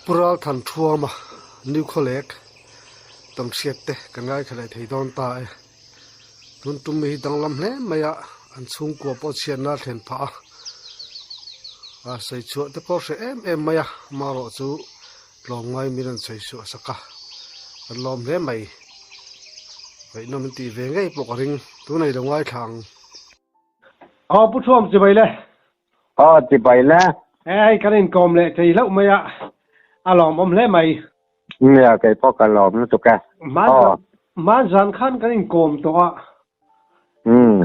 Pu Ralthanthuama New Khawlek tam hriat te kan ngaithla leh thei dawn ta e. Tun tum hi danglam hle mai a, an chhungkua pawh chhiatna a thlen phah a, a sawi chhuah te pawh a hreh em em mai a, amaherawh chu tlawmngai min rawn sawi chhuah sak a, kan lawm hle mai. Ngaihnawm in tih ve ngei pawh ka ring, tunah i lo ngaithla ang. Aw Pu Thuam chibai le. Aw chibai le. E hei kan inkawm leh thei hlauh mai a, a lawmawm hle mai. Nia kei pawh ka lawm lutuk e. Aw. Hman zan khan kan inkawm tawh a,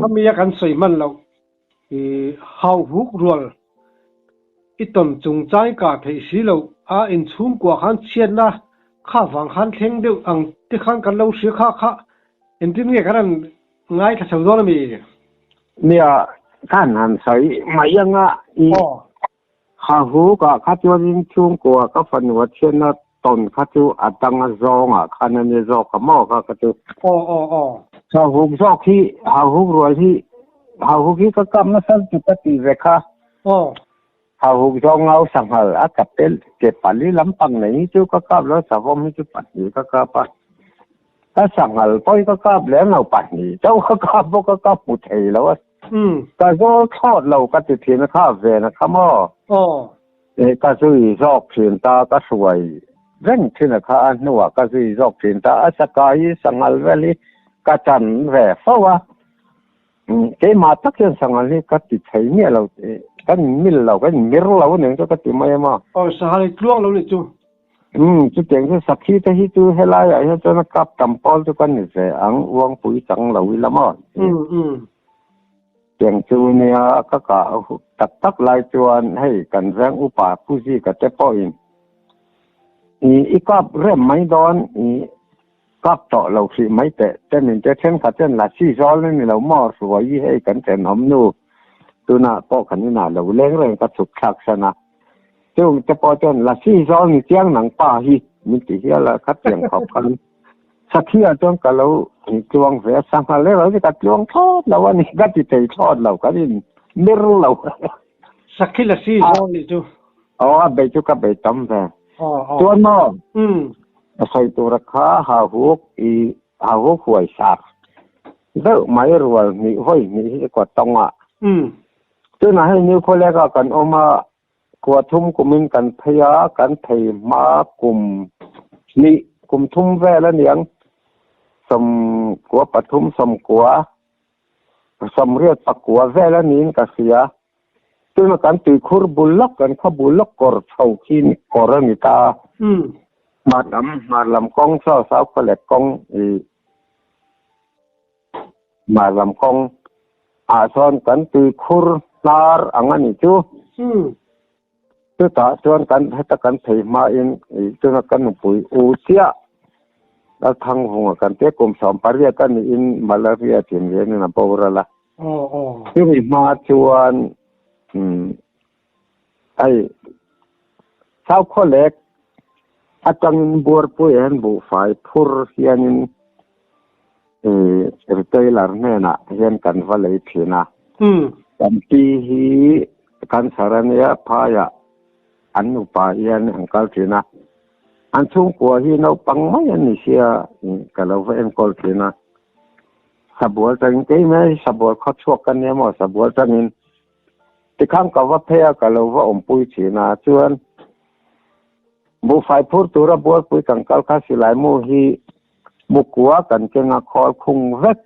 khami a kan sawi hman loh i hauhuk rual i tawn chungchang i kah theih si loh a, inchhungkua khan chhiatna kha vang khan thleng deuh ang te khan kan lo hria kha kha engtin nge kan han Ngaithla chho dawn a mi? Nia, khan han sawi mai anga i ha hu ka kha chuanin chhungkua ka fanu a thianna tawn kha chu a dang a zawngah khan a ni zawk a maw kha ka chu. Aw aw aw. Ha huk zawk hi, ha huk rual hi, ha huk hi ka kap nasa chu ka ti ve kha. Aw. Ha huk zawng ngau sanghal a kap tel ke pali lampang nei hi chu ka kap lo, savawm hi chu pahnih ka kap a. Ka sanghal pawh hi ka kap lem lo pahnih chauh ka kap bawk a ka hmu thei lo a. Ka zawl thlawt lo ka ti thin a kha ven a kha maw? Aw. Ka zui zawk thin ta ka hruai reng thin a kha a hnuah ka zui zawk thin ta a sakai hi sanghal vel hi ka chan ve fo a. Keimah tak hian sanghal hi ka ti thei miah lo kan inmil lo kan inmir lo aniang chu ka ti mai a maw? Aw sanghal hi tluang lo nih chu. Umm, chutiang chu sakhi te hi chu helaiah hian chuan a kap tam pawl chu ka ni ve ang, uangpui chang lo ila maw? Umm, umm. Tiang chu nia ka kah tak tak lai chuan hei kan veng upa Pu Zika te pawhin i i kap rem mai dawn i kap tawh lo hrih mai teh te min te thenkhat chuan lasi zawl a ni lo maw hruai i hei kan thenawm nu tunah pawh kan inah lo leng reng ka chhuk thlak san a. Chung te pawh chuan Lasi zawl ni chiang nang pa hi min ti hial a, kha tiang khawp khan Sakhia chuan ka lo tluang ve a, sanghal erawh hi ka tluang thlawt lo a ni, ka ti thei thlawt lo, kan in mir lo. Sakhi Lasi zawl nih chu. Aw a bei chu ka bei tam ve. Chuan maw a sawi tura kha hahuk i hahuk huai sak deuh mai rual hnih vawi hnih hi ka tawng a. Tunah hei New Khawlek-ah kan awm a, kua thum kumin kan phei a, kan phei hma kum hnih, kum thum vel a niang, sawm kua pathum, sawm kua, sawmriat pakua vel a niin ka hria. Tunah kan tuikhur bul lawk, kan khaw bul lawk kawr chho khi kawr a ni ta. Hmar lam, hmar lam kawng saw South Khawlek kawng i Mah lam kawng ah chuan kan tuikhur hnar ang a nih chu. Chutah chuan kan heta kan phei hmain tuna ka nupui u chiah Lalthangvunga kan tia kum 18 a niin malaria thin rianin a boral a. Chumi hma chuan hei Saukhawlek atangin Buarpui ah hian buhfai phur hianin retailer hnenah hian kan va lei thin a. Kan pi hi cancer a nia phaiah an nupa hian an kal thin a. An chhungkua hi naupang mai an ni sia ka lo va enkawl thin a. Sabual tangin keimah hi sabual khawchhuak ka nia maw sabual tangin Tikhan ka va phei a, ka lo va awmpui thin a, chuan buhfai phur tura bualpui kan kal kha silai mu hi mukua kan keng a, khawl khung vek,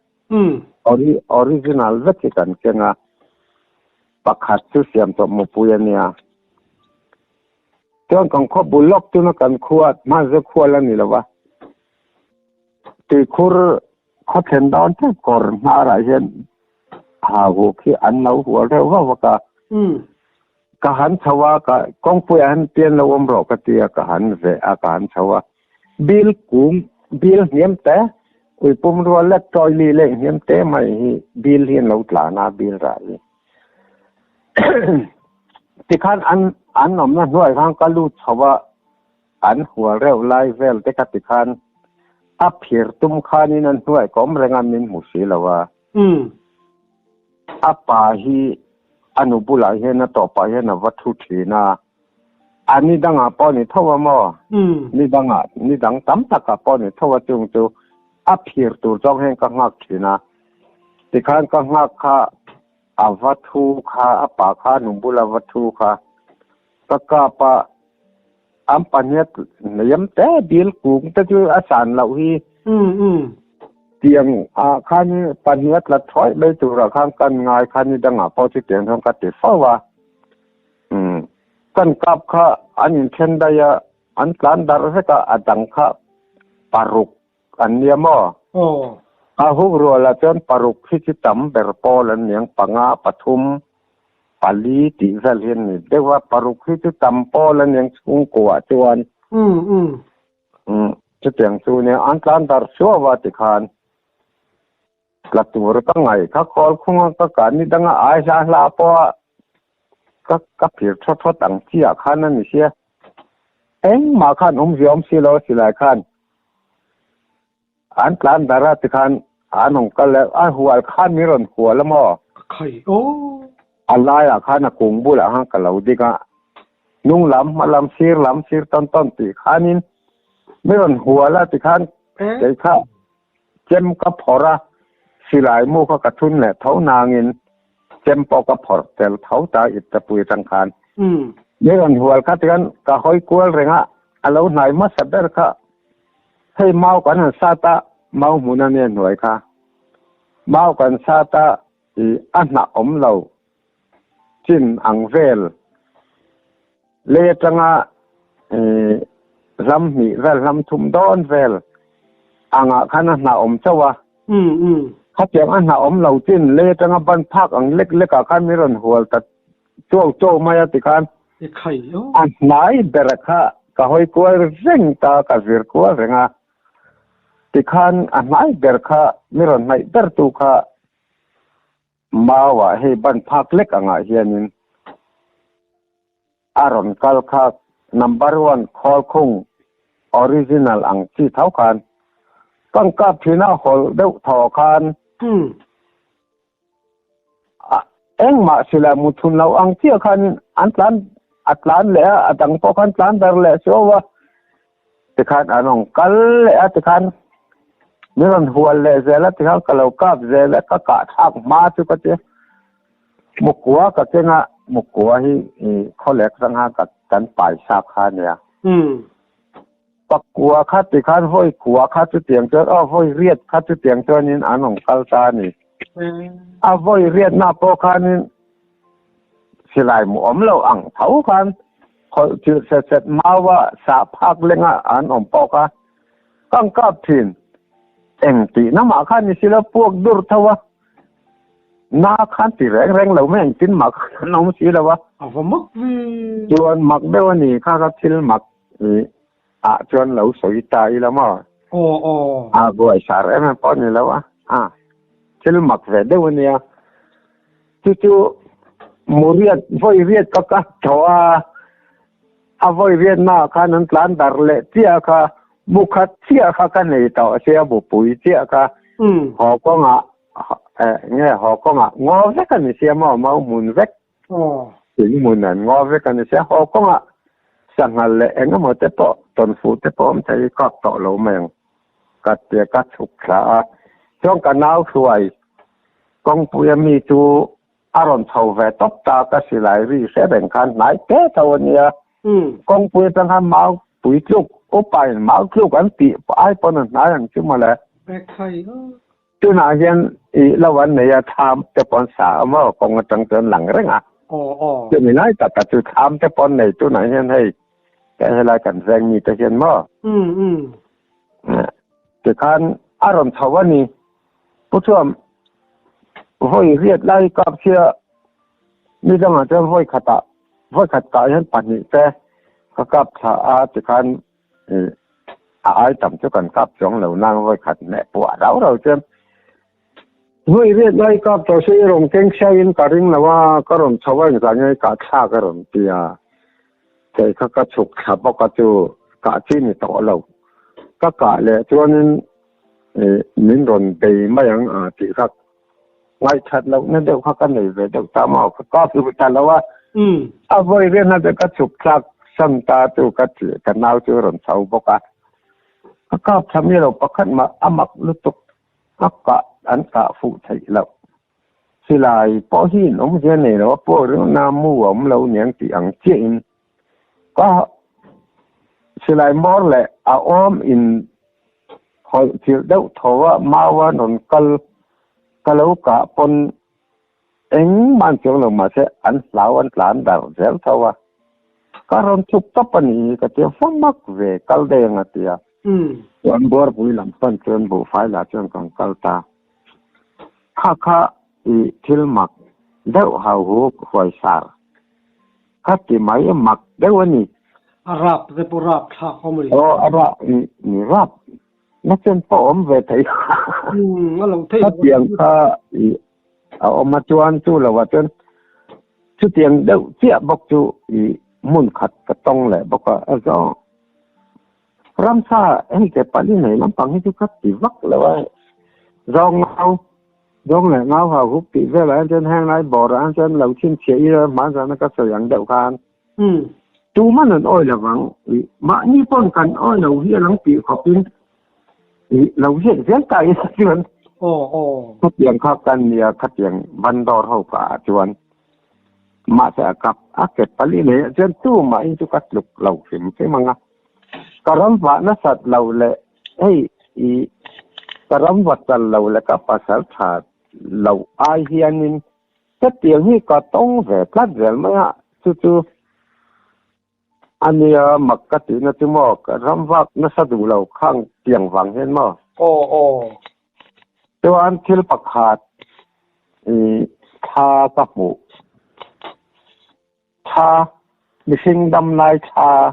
original vek hi kan keng a, pakhat chu siam tawh mupui a nia. Chuan kan khaw bul lawk tuna kan khua, hmanzia khua la ni lo va, tuikhur Khaw thlen dawn tep kawr hnarah hian hahuk hi an lo hual reuh vak vak a. Ka han chho a, ka kawngpuiah hian pian lo awm rawh ka ti a, ka han veh a, ka han chho a. Bil kung, bil hniam te, ui pum rual leh tawili leh hniam te mai hi bil hi an lo tlan a, bil rah hi. Tikhan an an awmna hnuai khan ka lut chho a, An hual reuh lai vel te kha tikhan a phir tum khanin an hnuai ka awm reng a min hmu si lo a. A pa hi a nu bulah hian a tawpah hian a va thu thin a. A ni dangah pawh ni tho a maw? Ni dangah, ni dang tam takah pawh ni tho a chung chu a phir tur zawng hian ka nghak thin a. Tikhan ka nghak kha a va thu kha, a pa kha nung bula va thu kha ka kap a, an pahnih hniam te dil kung te chu a san loh hi. Tiang ah khan pahnih a tla thawi mai turah khan kan ngai kha ni dangah pawh chutiang chuan ka ti fo a. Umm kan kap kha an inthen daih a, an tlan darh vek a, a dang kha paruk an nia maw? Aw. A huk rualah chuan paruk hi chu tam ber pawl an niang, panga, pathum, pali tih vel hi an ni deuh a, paruk hi chu tam pawl an niang chhungkuah chuan. Umm umm. Umm chutiang chu nia, an tlan darh suau a tikhan. Tla tur ka ngaih kha kawl khung a ka kah ni danga ai hla hla pawh a ka ka phir thawt thawt ang chi ah khan a ni sia. Engmah khan awmzia awm si lo a silai khan an tlan dar a tikhan an rawn kal leh a hual khan min rawn hual a maw? Ka khai aw. A laiah khan a kung bulah khan ka lo dik a, hnung lam hma lam sir lam sir tawn tawn tih khanin min rawn hual a tikhan kei kha Chem ka phawrh a, silai mu kha ka thun leh tho nangin chem pawh ka phawrh tel tho ta iptapui atang khan. Mi rawn hual kha tikhan ka hawi kual reng a, a lo hnai hmasa ber kha hei mau kan han sat a, mau hmun a nia hnuai kha. Mau kan sat a, ih a hnah awm lo chin ang vel lei atanga ih hlam hnih vel hlam thum dawn vel angah khan a hnah awm chauh a. Khatiang a hnah awm lo chin lei atanga ban phak ang lek lek ah khan min rawn hual ta chuau chuau mai a tikhan a hnai ber kha ka hawi kual reng ta ka zir kual reng a tikhan a hnai ber kha mi rawn hnaih ber tu kha Mauah hei ban phak lek angah hianin a rawn kal kha number one khawlkhung original ang chi tho khan kan kap thin a hawlh deuh thaw khan engmah sila muthun lo ang chiah khanin an tlan a tlan leh a a dang pawh khan tlan dar leh suau a. Tikhan an rawn kal leh a, tikhan min rawn hual leh zel a, tikhan ka lo kap zel a, ka kah thlak hma chu ka ti. Mukua ka keng a, mukua hi khawlek zangha ka kan pai sa kha a nia. Pakua kha tikhan vawi kua kha chutiang chuan aw vawi riat kha chutiang chuanin an rawn kal ta a ni. A vawi riatna pawh khanin Silai mu awm lo ang tho khan khawlh chilh set set maua sah phak lenga an awm pawk a, ka ang kap thin. Eng tih na mah khan ni silo puak dur tho a, na khan ti reng reng lo mai engtin mah khan an awm si lo a. A va mak ve. Chuan mak deuh a ni kha kha thil mak ah chuan lo sawi ta ila maw? Aw aw. A buai sar em em pawh a ni lo a, a thil mak ve deuh a nia. Chu chu muriat vawi riat ka ka tho a, a vawi riatnaah khan an tlan dar leh chiah kha, bu khat chiah kha ka nei tawh sia bupui chiah kha haw kawngah nge haw kawngah ngaw vek a ni sia maw mau hmun vek thing hmun an ngaw vek a ni sia haw kawngah sanghal leh eng emaw te pawh tawnfuh te pawh awm thei kap tawh lo mai ang ka tia ka chhuk thla a chuan ka nau hruai Kawngpui a mi chu a rawn chho ve tawp ta ka silai ri hre reng khan hnai te tho a nia. Kawngpui atang khan mau pui tluk, upa in mau tluk an tih ai pawn a hnai ang chu mawle. Tunah hian i lo an nei a thlam te pawn sa a maw kawng atang chuan lang reng a. Chumi lai taka chu thlam te pawn nei tunah hian hei helai kan veng mi te hian maw. Tikhan a rawn chho a ni. Pu chuan vawi riat lai kap chhia ni dangah chuan vawi khatah vawi khat kah hian pahnih te ka kap thla a tikhan a ai tam chu kan kap chuang lo nang vawi khat hmeh puah rau rau chuan vawi riat lai kap tawh se i rawn keng chhiau in ka ring lo a ka rawn chho a inzah nge kah thlak a rawn ti a kei kha ka chhuk thla bawk a chu kah chi ni tawh lo ka kah leh chuanin Min rawn bei mai ang a tih kha ngaihthat lohna deuh kha ka nei ve deuh ta maw ka kap duh ta lo a, a vawi riahna te ka chhuk thlak san ta chu ka ka nau chu rawn chho bawk a. Ka kap tha mi lo pakhat mah a mak lutuk a kah an kah fuh theih loh. Silai pawh hi in awmzia nei lo a pawh ringawt na mu a awm lo niang tih ang chiah in ka silai hmawr leh a awm in hawlh chilh deuh tho a mau a rawn kal ka lo kah pawn Engmah an chuang lo mahse an hlau an tlan darh zel tho a, ka rawn chhuk tawp a ni ka tia fa mak ve kal daih ang a ti a. Chuan Buarpui lam pan chuan buhfai lah chuan kan kal ta. Kha kha i thil mak deuh hau huk huai sar kha ti mai mak deuh a ni. A rap te pawh rap thlak awm a ni. Aw a rap ni rap Na chen pawh awm ve thei. A lo thei. Khatiang kha i a awm a chuan chu lo ah chuan chutiang deuh chiah bawk chu i hmun khat ka tawng leh bawk a a zawng. Ramsa hei ke pali nei lampang hi chu ka ti vak lo a zawng ngau zawng leh ngau hau huk tih vel ah hian chuan heng lai bawr ah hian chuan lo chhinchhiah ila hmanzana ka sawi ang deuh khan. Tuman an awi lo vang. Mahni pawn kan awi lo hi a lang tih khawpin lo ziak zel ta ila chuan khatiang kha kan nia khatiang bandawr ho ka ah chuan mahse a kap a ke pali nei ah chuan tumahin chu ka tluk lo hrim hrim ang a. Ka ram vah nasat lo leh hei i ka ram va chal lo leh ka pasal tha lo ai hianin Hetiang hi ka tawng ve tlat zel mai a, chu chu a nia mak ka tihna chu maw, ka ram vak nasa duh lo khang tiang vang hian maw. Aw aw. Chuan thil pakhat i thla ka hmuh. Thla, mihring dam lai thla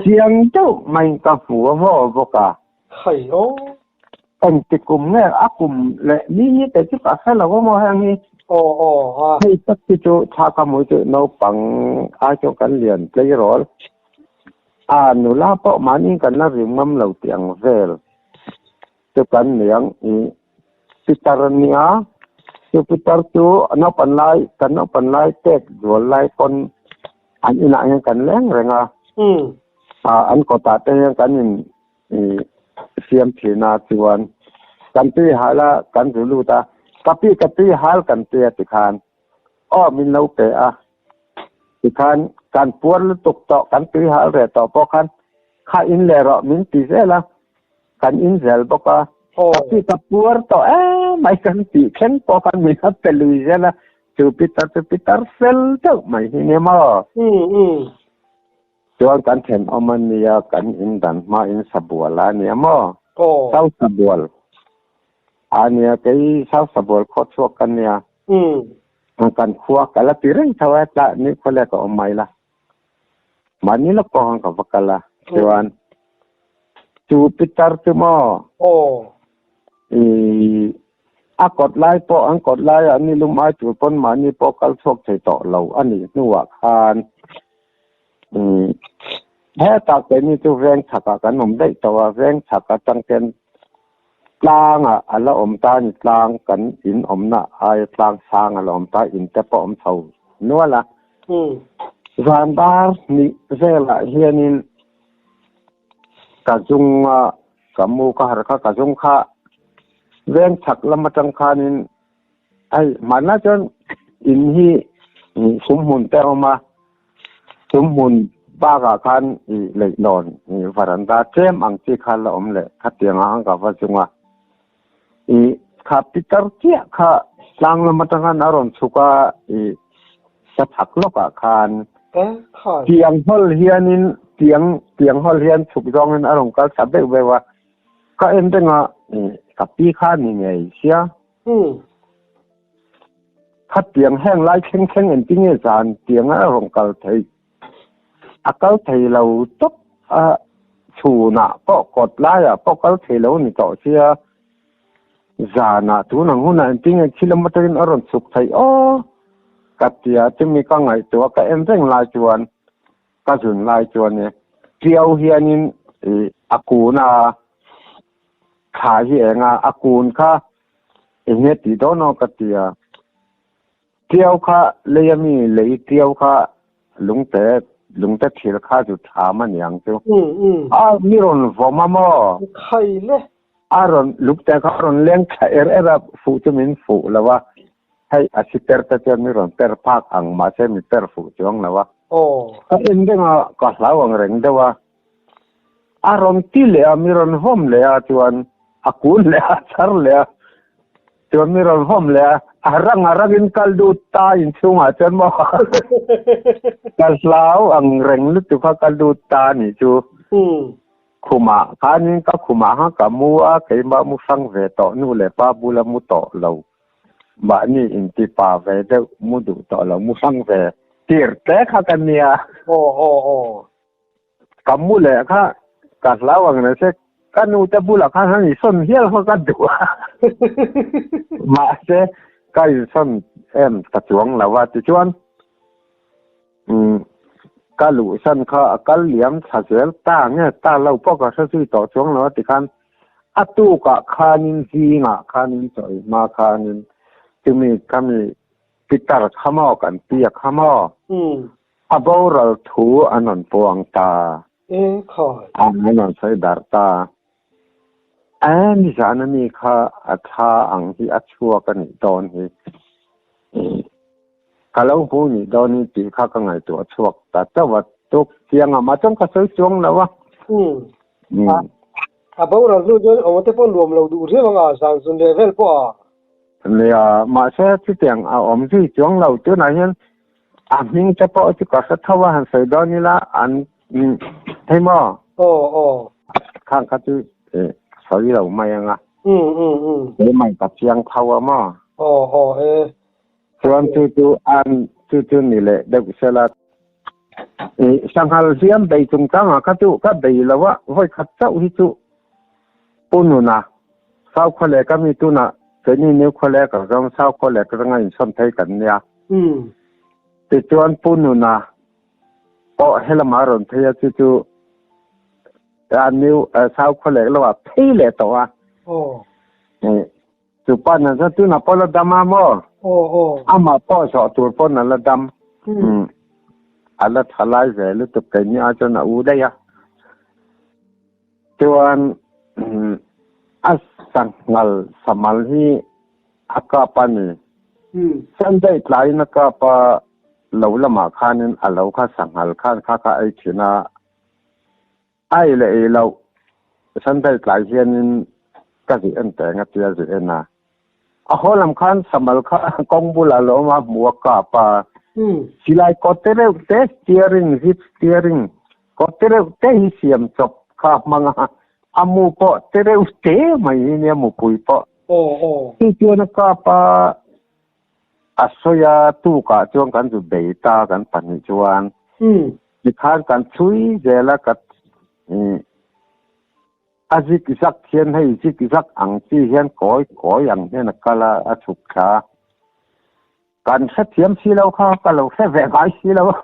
chiang deuh maiin ka hmu a maw bawk a. Khai aw. Engti kum nge a kum leh ni hi kei chu ka hre lo a maw heng hi. Aw aw a. Hei tak hi chu thla ka hmu chu naupang ai chuan kan lian tleirawl. A nula pawh mahni kan la rim ngam lo tih ang vel chu kan niang i. Pitar a nia, chu pitar chu naupan lai kan naupan lai pek zual lai pawn an inah hian kan leng reng a, an kawtah te hian kan in siam thin a chuan kan tui hal a kan zu lut a, ka pi ka tui hal kan tia tikhan aw min lo pe a, tikhan kan puar lutuk tawh kan tui hal reh tawh pawh khan kha in leh rawh min ti zel a. Kan in zel bawk a, ka pi ka puar tawh em mai kan tih thleng pawh khan min a pe lui zel a, chu pitar chu pitar fel deuh mai hi nia maw? Chuan kan thenawm a nia, kan in dan hma in sabual a nia maw? Sau sabual a nia, kei sau sabual khaw chhuak ka nia, kan khua ka la ti reng tho a, tlah ni khawleh ka awm mai la. Mahni lawk pawh khan ka va kal a, chuan chu pitar chu maw i a kawt lai pawh an kawt laiah ni lum ai tur pawn mahni pawh kal chhuak thei tawh lo a nih hnuah khan hetah keini chu veng chhakah kan awm daih tawh a, veng chhak atang ten tlangah a la awm ta a ni, tlang kan in awmna aia tlang sang a la awm ta, in te pawh a awm chho nual a. Zan dar hnih velah hianin ka zunga ka mu ka harh kha ka zung kha veng chhak lam atang khanin hei hmanlai chuan in hi sumhmun te a awm a, sumhmun bakah khan leihlawn varanda tlem ang chi kha la awm leh khatiang ang ka va zung a. I kha pitar chiah kha tlang lam atang khan a rawn chhuk a i ka chhak lawkah khan tiang hawl hianin tiang tiang hawl hian chhuk zawngin a rawn kal thla beuh beuh a ka en reng a ka pi kha ni ngei sia kha tiang heng lai thleng thleng engtin nge zan tiang a rawn kal thei A kal thei lo tawp a, chhunah pawh kawt laiah pawh kal thei lo ni tawh sia, zanah tun ang hunah engtin nge khi lam atangin a rawn chhuk theih aw ka ti a, chumi ka ngaihtuah ka en reng lai chuan ka zun lai chuan e Tiau hianin ih a kun a, thla hi eng a, a kun kha eng nge tih dawn aw ka ti a. Tiau kha lei ami lei tiau kha lungte lungte thir kha chu tham a niang chu. A mi rawn vawm a maw? Khai le. A rawn lungte kha a rawn leng thla er er a, fuh chu min fuh lo a. Hei a si per te chuan mi rawn per phak ang mahse mi per fuh chuang lo a. Ka en reng a, ka hlau ang reng deuh a. A rawn ti leh a, mi rawn vawm leh a chuan a kun leh a, chhar leh a. Chuan mi rawn vawm leh a, a rang a rangin kal lut ta inchhungah chuan maw ka hlau ang reng lutuk kha ka lut ta a nih chu. Khumah khanin ka khumah khan ka mu a, keimah mu hrang ve tawh nu leh pa bula mu tawh lo. Mahni inti pa ve deuh mu duh tawh lo mu hrang ve tir te kha ka nia. Aw aw aw. Ka mu leh kha ka hlau ang reng se ka nu te bulah khan han insawn hial kha ka duh a mahse ka insawn em ka chuang lo a tichuan umm ka luhsan kha a kal liam thla zel ta nge ta lo pawh ka hre zui tawh chuang lo a tikhan a tukah khanin zingah khanin chaw ei hma khanin chumi khami pitar kha maw kan pi a kha maw A boral thu an rawn puang ta. E khawi. An rawn sawi darh ta. E nizan a mi kha a thla ang hi a chhuak a nih dawn hi. Ka lo hmu nih dawn hi tih kha ka ngaihtuah chhuak ta chauh a. Tuk chiang a mah chuan ka sawi chuang lo a. Umm. A boral hnu chuan awm te pawh nuam lo duh riau ang a, zan zun leh vel pawh a. Nia, mahse chutiang a awm zui chuang lo. Tunah hian A hming te pawh chu ka hre tho a, han sawi dawn ila an hei maw? Aw aw. Khang kha chu sawi lo mai ang a. Um um um. He mai ka chiang tho a maw? Aw aw e. Chuan chu chu an chu chu ni leh deuh sela. Sanghal hliam bei chungchangah kha chu ka bei lo a, vawi khat chauh hi chu Pu Nuna, Sau Khawlek a mi tunah keini New Khawlek a zawng Sau Khawlek ranga insawn phei kan nia. Tichuan Pu Nuna pawh helamah a rawn phei a, chu chu New Sau Khawlek lamah phei leh tawh a. Chu pa nan chuan tunah pawh la dam a maw? Amah pawh zawh tur pawn a la dam. A la tha lai ve lutuk keini ah chuan a u daih a. Chuan a sanghal samal hi a kap a ni. Sunday tlaiin a kap a, lo lamah khanin a lo kha sanghal khan kha kha a ei thin a, a ei leh ei loh Sunday tlai hianin ka zih en teng a tia zih en a. A haw lam khan samal kha kawng bulah lo awm a, hmuh a kap a. Silai kawt te reuh te steering, zip steering kawt te reuh te hi siam chawp kha a hmang a, a mu pawh te reuh te mai hi nia mupui pawh. Chu chuan a kap a, a sawi a, tukah chuan kan zu bei ta kan pahnih chuan. Tikhan kan chhui zel a, ka A zik zak hian hei zik zak ang chi hian kawi kawi ang hian a kal a, a chhuk thla a. Kan hrethiam si lo kha, ka lo hre ve ngai si lo a.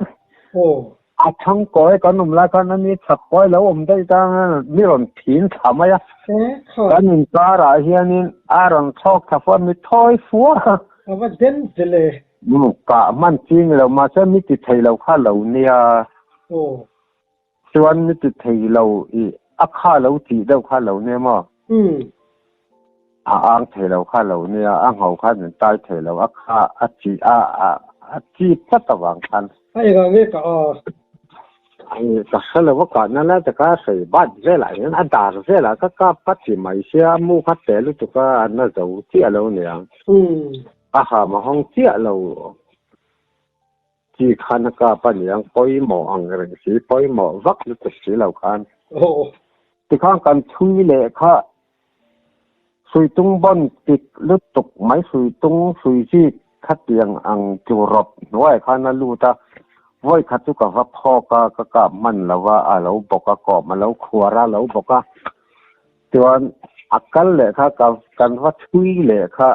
A thang kawi kan awm lai khan ani chhak kawi lo awm daih ta mi rawn phin thla mai a. Kan inkarah hianin a rawn thlawk thla fua, mi thawi fua. A va den zel e. Kah hman ching lo mahse mi ti thei lo kha lo nia. Chuan mi ti thei lo i a kha lo tih deuh kha lo nia maw? A ang thei lo kha lo nia, a ngho khan min tai thei lo, a kha a chi a a chip tlat avang khan. A engah nge ka a? Ka hre lo a kahna lai te kha hrei bat velah hian a dar velah ka kap kha ti mai sia, mu kha tel lutuk a, a na zo chiah lo niang. A ham a hawng chiah lo. Chi khan a kap a niang pawimawh ang reng si, pawimawh vak lutuk si lo khan. Tikhan kan chhui leh kha Hruitung bawn tik lutuk mai Hruitung Hruizik khatiang ang tlu rawp hnuai khan a lut a, vawi khat chu ka va phawk a, ka kap hman lo a, a lo bawk a, kawm a lo khuar a, a lo bawk a. Chuan a kal leh kha ka kan va chhui leh kha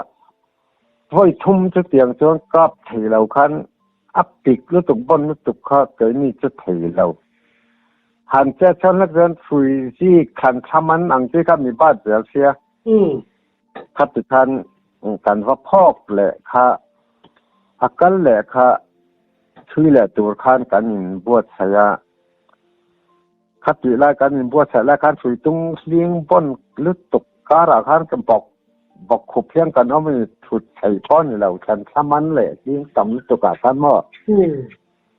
Vawi thum chutiang chuan kap thei lo khan a pik lutuk bawn lutuk kha keini chu thei lo. Han chet chhan hlek chuan hrui zik thlan thlam an ang chi kha mi bat zel sia. Khati khan kan va phawk leh kha a kal leh kha. Chhui leh tur khan kan inbuatsaih a, khatih lai kan inbuatsaih lai khan hrui tung hling bawn lutuk karah khan ka bawk bawk khup hian kan awm a ni, thut theih pawh a ni lo, thlan thla man leh hling tam lutuk ah khan maw.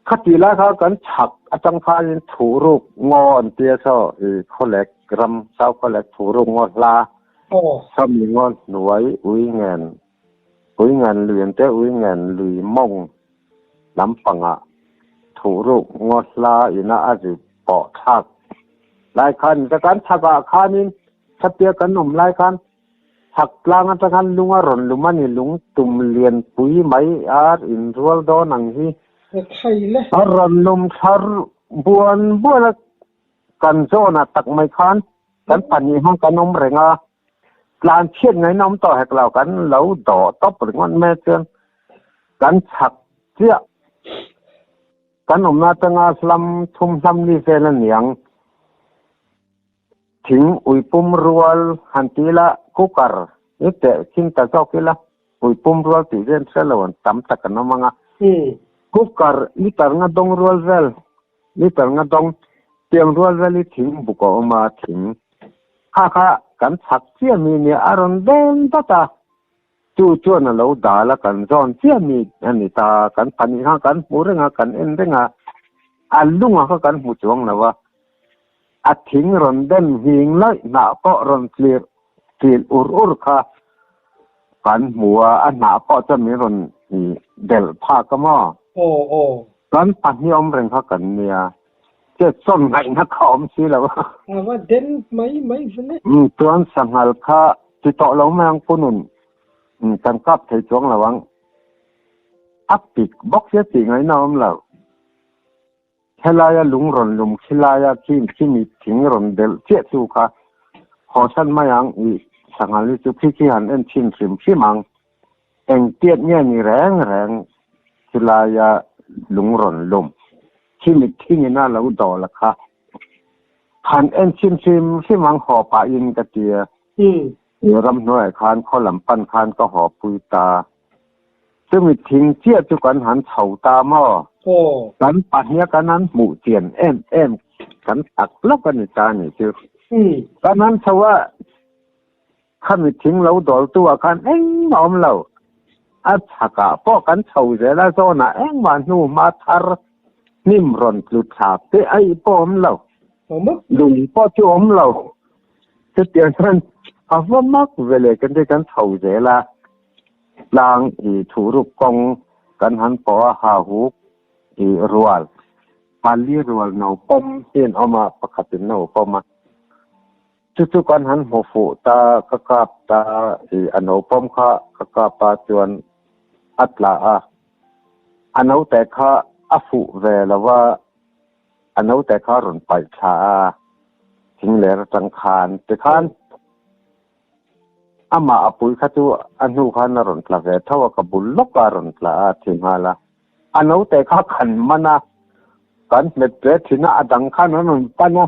Khatih lai kha kan chhak atang khanin Thuhruk ngaw an tia saw i Khawlek ram, South Khawlek Thuhruk ngaw hla, Sawmi ngaw hnuai ui ngen Ui ngan lui an tia, ui ngan lui mawng lampangah Thuhruk ngaw hla ina a ri pawh thlak lai khan ka kan chhakah khanin khatia kan awm lai khan chhak tlang atang khan lung a rawn lum a ni, lung tum lianpui mai ar inrual dawn ang hi a rawn lum thla buan buan a, kan zawnah tak mai khan kan pahnih hmang kan awm reng a. Tlan chhiat ngaihna awm tawh hek lo, kan lo dawh tawp ringawt mai chuan kan chhak chiah. Kan awmna atanga hlam thum hlam ni vel a niang. Thing uipum rual han ti ila cooker hi teh khin ta zawk ila uipum rual tih vel hre lo an tam tak an awm ang a. Cooker liter nga dawng rual vel liter nga dawng tiang rual vel hi thing buk a awm a thing Kha kha kan chhak chiah mi nia a rawn dawn dat a, chu chuan a lo dal a kan zawn chiah mi a ni ta, kan pahnih khan kan hmu reng a, kan en reng a, a lunga kha kan hmu chuang lo a, a thing rawn den hing laih hnah pawh rawn tlir tlir ur ur kha kan hmu a, a hnah pawh chuan min rawn delh phak a maw? Aw aw. Kan pahnih awm reng kha kan nia. Che chawn ngaihna kha awm si lo. A va den mai mai vele. Umm chuan sanghal kha ti tawh lo mai ang punun umm kan kap thei chuang lo ang. A pik bawk sia tih ngaihna awm lo. Helaia lung rawn lum khilaia khi khimi thing rawn delh chiah chu kha hawsan mai ang i sanghal hi chu khi khi han en chhin hrim hrim ang. Engtiat nge ni reng reng chulaia lung rawn lum khi mitthingin a lo dawl a kha. Han en chhin hrim hrim ang haw pahin ka ti a. I ramhnuaiah khan khaw lam pan khan ka haw pui ta. Chu mitthing chiah chu kan han chho ta maw? Kan pahnia kan han hmuh chian em em kan tak lawk a ni ta a nih chu. Kan han chho a. Khami thing lo dawltu ah khan engmah awm lo. A chhakah pawh kan chho zel a, zawnah engmah hnu hma thar hnim rawn tlu thlak te aih pawh awm lo. Lung pawh chu awm lo. Chutiang chuan a va mak ve leh kan ti kan chho zel a, tlang i thuruk kawng kan han pawh a, hahuk i rual, pali rual no pawm hi an awm a, pakhatin no pawm a. Chu chu kan han hmu fuh ta, ka kap ta i a naupawm kha ka kap a chuan a tla a, a naute kha a fuh ve lo va, a naute kha a rawn paih thla a, thing ler atang khan tikhan amah a pui kha chu a hnu khan a rawn tla ve tho a, ka bul lawk a rawn tla a thi nghal a, a naute kha khan man a, kan hmet ve thin a, a dang khan an rawn pan a,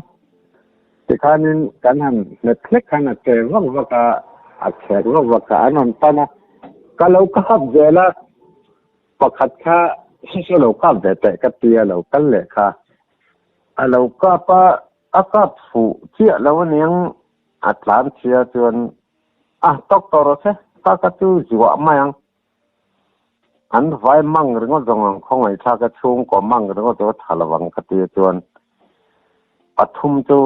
tikhanin kan han hmet hlek khan a che vak vak a, a chhek vak vak a, an rawn pan a, ka lo kap zel a, pakhat kha hre lo kap ve teh ka ti a, lo kal leh kha a lo kap a, a kap fuh chiah lo aniang a tlan chhia chuan a tawk tawh rawh se, ka ka chu zuah mai ang. An vai mang ringawt zawng ang khawngaihthlak a chhungkaw mang ringawt chu a tha lo ang ka ti chuan pathum chu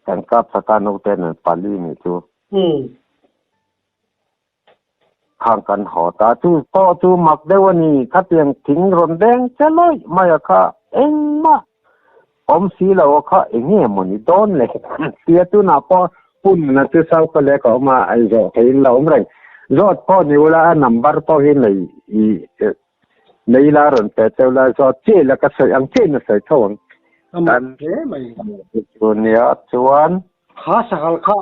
kan kap thla ta naute nen pali nih chu khang kan haw ta chu pawh chu mak deuh a ni khatiang thing rawn deng che lawih mai a kha engmah awm si lo a kha enge mawni dawn le tia tunah pawh pun na chu sau ka lek a awm a ai zawh theiin la awm reng zawt pawh ni ula a number pawh hi nei i nei la rawn pe cheu la zawt chiah ila ka sawi ang chiah in a sawi tho ang kan hle mai chu nia chuan kha sanghal kha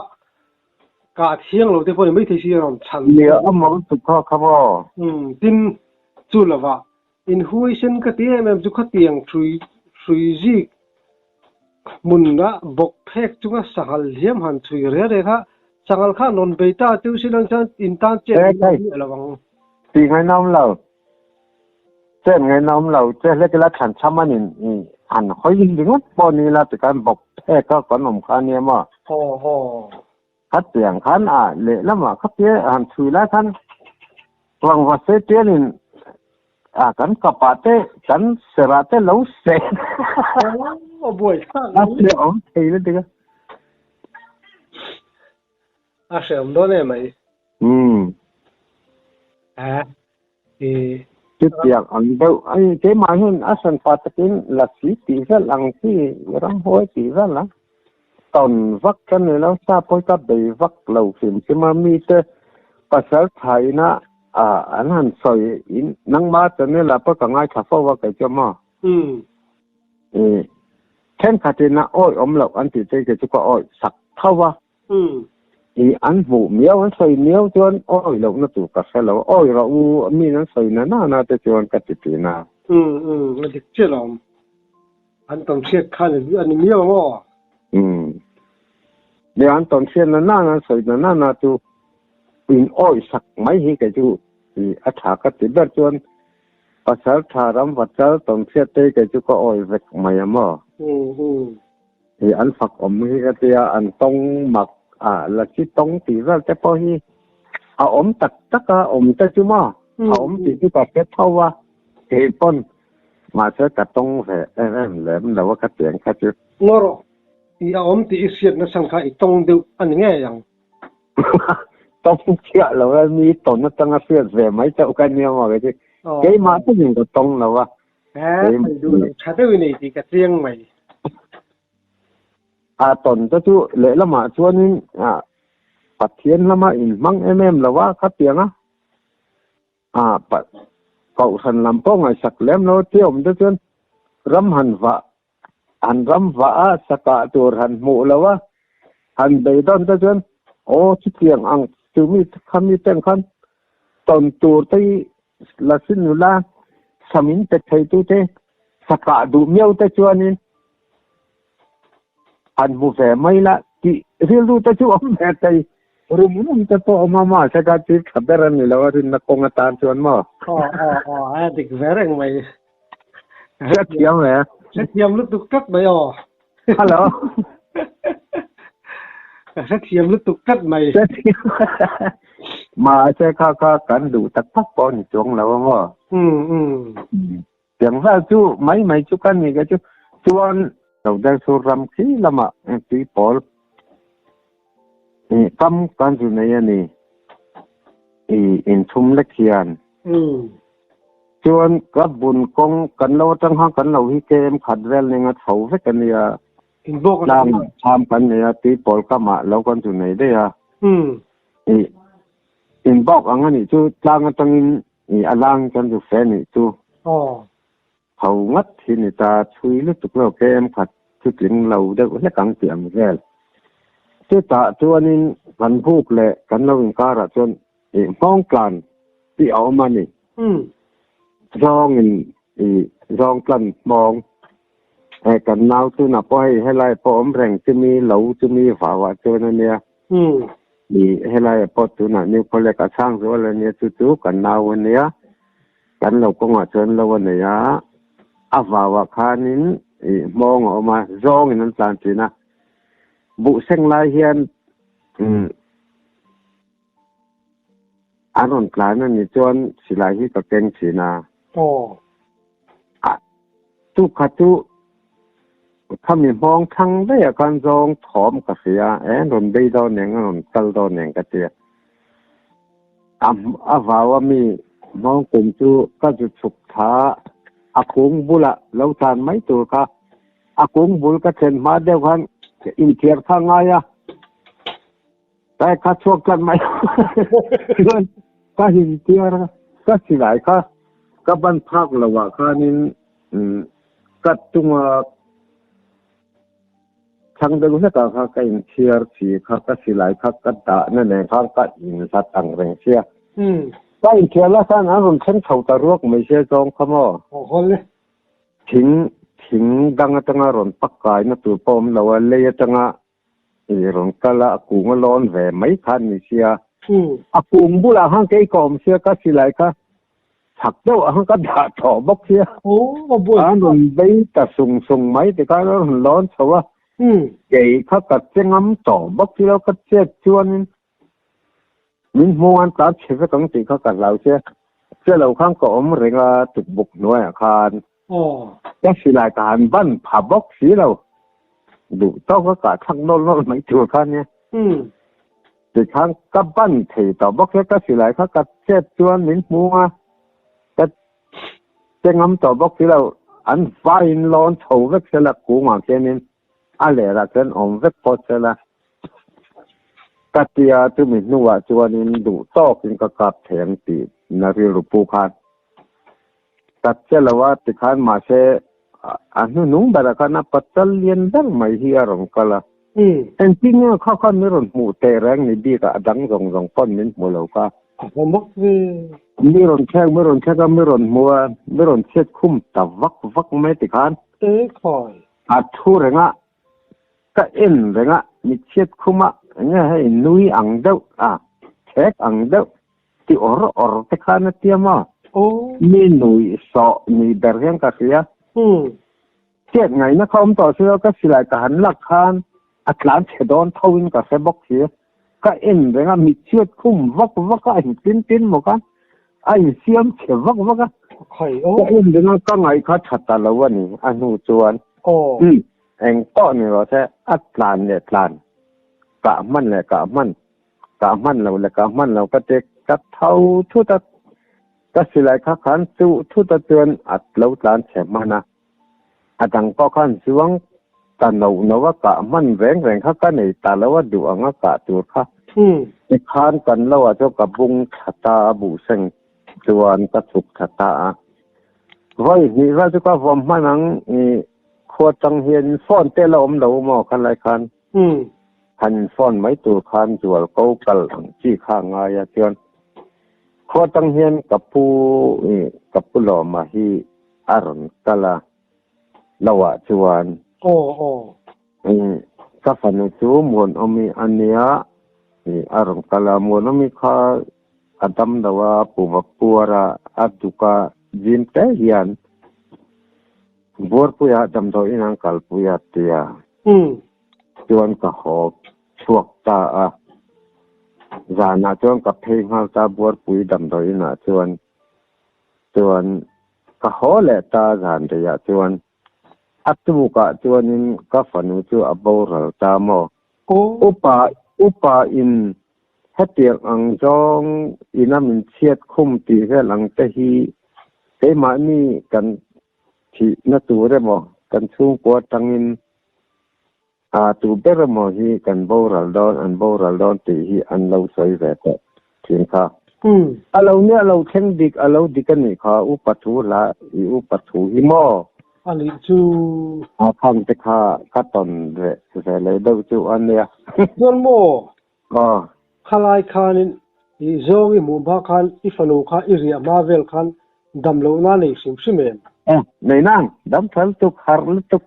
kah thiang lo te pawh ni maithei si a rawn chhan nia a mang chu kha kha maw tin chu lovah Inhuaisen ka ti em em chu khatiang hrui hrui zik hmunah bawk phek chunga sanghal hliam han chhui reng reng kha sanghal kha an rawn bei ta chu silang chuan in tan chet miah lo ang. Tih ngainawm lo. Chen ngaihna awm lo che hlek ila thlan chham a nin i han hawi ringawt pawh ni ila tikhan bawk phek a kan awm kha ania maw? Aw aw. Khatiang khan a lehlamah khatia han chhui lai khan vangva se tianin a kan kapah te kan serah te lo seh Aw buai thlak a hrehawm thei lutuk a. A hrehawm dawn em mai. Umm. A i. Chutiang ang deuh a ni. Keimah hian a hranpa takin lasi tih vel ang chi ramhuai tih vel a tawn vak ka ni lo. Sa pawh hi ka bei vak lo hrim hrim a. Mite pasal tha ina an han sawi in nangmah channel ah pawh ka ngaithla fo a kei chu maw. Umm. I thenkhatin a awih awm loh an tih te kei chu ka awih sak tho a. I an hmuh miau, an sawi miau chuan awih lohna tur ka hre lo. Awih rawh u, miin an sawi na na na te chuan ka ti thin a. Umm umm, a dik chiah lo awm. An tawn hriat khan a ni miau ang aw. Umm. Nia, an tawn hriat na na na, an sawi na na na chu in awih sak mai hi kei chu i a tha ka ti ber chuan pasal tha ram va chal tawn hriat te hi kei chu ka awih vek mai a maw. Umm umm. Hi an fak awm hi ka tia an tawng mak a la chi tawng tih vel te pawh hi a awm tak tak a awm te chu maw a awm tih chu ka hre tho a kei pawn mahse ka tawng ve em em lem lo a ka tiang kha chu. Ngaw rawh i a awm tih i hriat nachhan kha i tawng deuh a ni ngei ang. Tawng chiah lo a mi tawn atanga hriat ve mai chauh ka nia maw kei chu keimah takin ka tawng lo a. He sawi duh lo tha deuh i nei tih ka chiang mai. A tawn te chu lehlamah chuanin Pathian lama inhmang em em lo a khatiang a, Kohhran lam pawh ngaihsak lem lo a ti awm te chuan ram han vah han ram vah a sakah tur han hmuh lo a, han beidawn te chuan aw chutiang ang chumi khami ten khan tawn tur te hi la si nula sam in pe thei tu te sakah duh miau te chuanin han hmu ve mai la tih rilru te chu awm ve thei rum rum te pawh awm a mahse kha thil tha ber a ni lo a rinna kawng atan chuan maw. Aw aw aw a dik ve reng mai. Hrethiam e. Hrethiam lutuk tlat mai aw. Hello. Ka hrethiam lutuk tlat mai. Mahse kha kha kan duh tak tak pawh ni chuang lo ang aw. Um um. Tiang vel chu mai mai chu ka ni ka chu chuan lo der sur ram khi lamah tui pawl kam kan zu nei a ni. I inthum lek hian. Um. Chuan ka bun kawng kan lo atang khan kan lo hi KM khat vel ning a chho vek a nia. Inbawk a Tlang tham kan nei a, tui pawl kamah lo kan chu nei daih a. Um. I inbawk ang a nih chu tlang atangin i a lang kan zu fe nih chu. Aw. Ho ngat hi ni ta chhui lutuk lo KM khat chu tling lo deuh hlek ang tih ang vel. Chutah chuanin kan buk leh kan lo inkarah chuan i nghawng tlan tih a awm a ni. Zawngin i zawng tlan hmawng e kan nau tunah pawh hei helai pawh awm reng chumi lo chumi vauah chuan a nia. I helaiah pawh tunah New College a chhang zual a nia chu chu kan nau a nia. Kan lo kawngah chuan lo a nei a, a vauah khanin i hmawng a awm a, zawngin an tlan thin a. Buh seng lai hian an rawn tlan a nih chuan silai hi ka keng thin a. Aw. A tukha chu khami hmawng thlang daih ah khan zawng thawm ka hria a, e an rawn bei dawn eng, an rawn kal dawn eng ka ti a. A vau a mi hmawng kum chu ka zu chhuk tha a kung bulah lo tlan mai tur kha a kung bul ka thlen hma deuh khan inthiar kha ngai a. Kai kha chhuak tlat mai chuan ka him tiar a, ka silai kha ka ban phak lo ah khanin ka tunga thlang deuh hlek ah kha ka inthiar chi kha ka silai kha ka dah na nen khan ka inhlat ang reng sia. Ka inthiar la khan an rawn thleng chho ta ruak mai sia zawng kha maw. Thing thing dang atanga rawn pak kaina tur pawh awm lo a, lei atanga I rawn kal a, a kung a lawn ve mai khan ni sia. A kung bulah khan kei ka awm sia, ka silai kha. Chak deuh ang ka dah tawh bawk sia. An rawn bei ta sung sung mai tikhan a rawn lawn chho a. Kei kha ka che ngam tawh bawk si lo, ka chet chuanin min hmung an tlan chhe vek ang tih kha ka hlau sia. Che lo khan ka awm reng a tukbuk hnuaiah khan. Ka silai ka han ban pha bawk si lo. Duh tawk a kah thlak nawl nawl mai tur kha nia. Tikhan ka ban thei tawh bawk sia, ka silai kha ka chet chuan min hmung a, ka che ngam tawh bawk si lo. An vaiin lawn chho vek sela kungah khianin a lerah chuan awm vek phawt sela. Ka tia chumi hnuah chuanin duh tawkin ka kap thei ang tih na rilru pu khan ka che lo a, tikhan mahse a hnuhnung berah khan a pachal lian ber mai hi a rawn kal a. Engtin nge kha khan min rawn hmuh teh reng ni bikah a dang zawng zawng pawn min hmu lo kha. A hmu mak ve. Mi rawn thlek, mi rawn thlek a, mi rawn hmu a, mi rawn chhiat khum ta vak vak mai tikhan. E khai. A thu reng a, ka en reng a, mi chhiat khum a, enge hei nui ang deuh a, thlek ang deuh ti awr awr te khan a tia maw? Mi nui sawh ni ber hian ka hria. Chet ngaihna kha awm tawh si lo, ka silai ka han lak khan a tlan chhe dawn tho in ka hre bawk si. Ka en reng a, mi chhiat khum vak vak a, a in tin tin maw khan a insiam chhe vak vak a. Ka en reng a, ka ngaih kha tha ta lo a ni a hnu chuan. Eng pawh ni rawh se, a tlan leh tlan, kah hman leh kah hman, kah hman lo leh kah hman lo ka ti ka tho thut a, ka silai kha khan chuh thut a chuan a lo tlan chhe hman a, a dang pawh khan zuang ta no no a kah hman reng reng kha ka nei ta lo a duh ang a kah tur kha tikhan kan lo ah chuan ka bung thla ta a buhseng chuan ka chhuk thla ta a, vawi hnih vel chu ka vawm hman ang i khua tang hian phone te la awm lo maw khalai khan. Han phone mai tur khan zual ko kal ang chi kha a ngai a chuan khua tang hian ka pu i ka pu lawma hi a rawn kal a lo ah chuan i ka fanu chu Muanawmi a nia i a rawn kal a Muanawmi kha a dam lo a puva puar a a duk a zim te hian Buarpuia damdawiin an kalpui a tia. Chuan ka haw chhuak ta a. Zanah chuan ka phei nghal ta Buarpui damdawiinah chuan. Chuan ka haw leh ta zan reiah chuan. A tukah chuanin ka fanu chu a boral ta maw? Upa upa in hetiang ang zawng ina min chhiat khum tih vel ang te hi keimahni kan thihna tur emaw kan chhungkua atangin a tu ber emaw hi kan boral dawn an boral dawn tih hi an lo sawi ve tawh thin kha. A lo nia lo thleng dik a lo dik a nih kha upa thu hla i upa thu hi maw? A nih chu. A khang te kha ka tawn ve ve leh deuh chu a nia. Chuan maw? Aw. Khalai khanin i zawng i hmuh hma khan i fanu kha i riah hma vel khan dam lohna nei hrim hrim em? Aw, nei nang, dam tha lutuk, harh lutuk.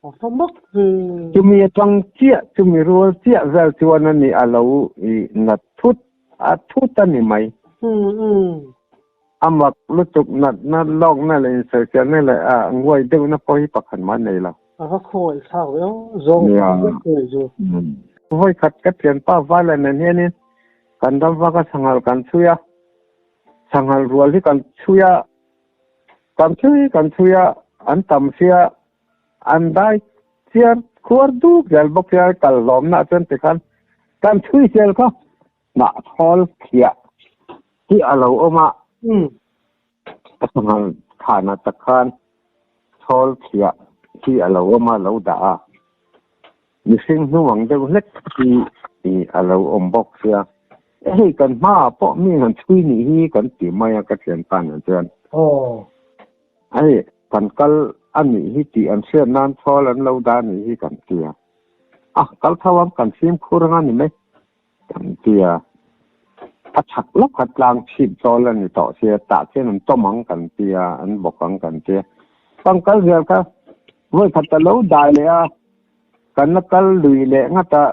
A fa mak ve. Chumi atang chiah, chumi rual chiah vel chuan a ni a lo i nat thut, a thut a ni mai. A mak lutuk natna lawkna leh insawifiahna leh a nguai deuhna pawh hi pakhat mah nei lo. A va khawngaih thlak ve aw, zawng vek ngei chu. Vawikhat ka thianpa Vaila nen hianin kan ram vaka sanghal kan chhui a, sanghal rual hi kan chhui a, kan chhui kan chhui a, an tam sia, an dai chiar khuar duk zel bawk sia, kal hlawmna chuan tikhan kan chhui zel kha. Hnah thawl thiah hi a lo awm a, a sanghal thanah tak khan thawl thiah hi a lo awm a, lo dah a, mihring hnuang deuh hlek hi a lo awm bawk sia. Hei kan hmaah pawh mi han chhui nih hi kan ti mai a ka thianpa nen chuan. Hei kan kal a nih hi tih an hriat nan thawl an lo dah nih hi kan ti a, a kal tho ang kan fimkhur anga ni mai. Kan ti a, a chak lawk kha tlang chhip chawl a ni tawh sia, tah khian an tawm ang kan ti a, an bawk ang kan ti a. Kan kal zel kha vawi khat a lo dai leh a, kan la kal lui leh ngat a,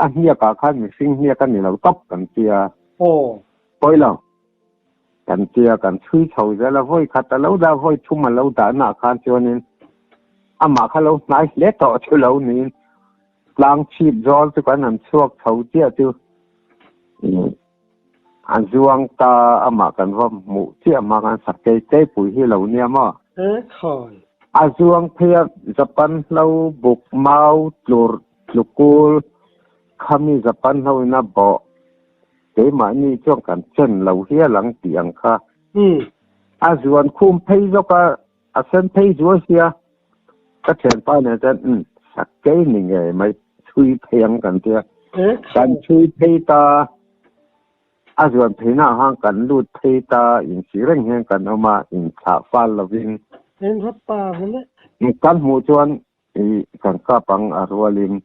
a hniakah khan mihring hniak a ni lo tawp kan ti a. Aw. Pawi lo. Kan tia kan chhui chho zel a, vawi khat a lo dah, vawi thum a lo dahnaah khan chuanin amah kha lo hnai hle tawh chu lo niin tlang chhip zawl chu kan han chhuak chho chiah chu a zuang ta amah kan va hmuh chiah hma khan sakei keipui hi lo nia maw? E khawi. A zuang phei a Japan hlo buk mau tlur tlukul khami Japan hlo in a bawh Keimahni chuan kan chen lo hial ang tih ang kha. A zuan khum phei zawk a, a sen phei zuai sia. Ka thianpa nen chuan umm sakei ni ngei mai chhui phei ang kan tia. Kan chhui phei ta, a zuan pheinak han kan lut phei ta, insi reng hian kan awm a, inthlah fal lovin. Kan hmuh chuan i kan kap ang a rualin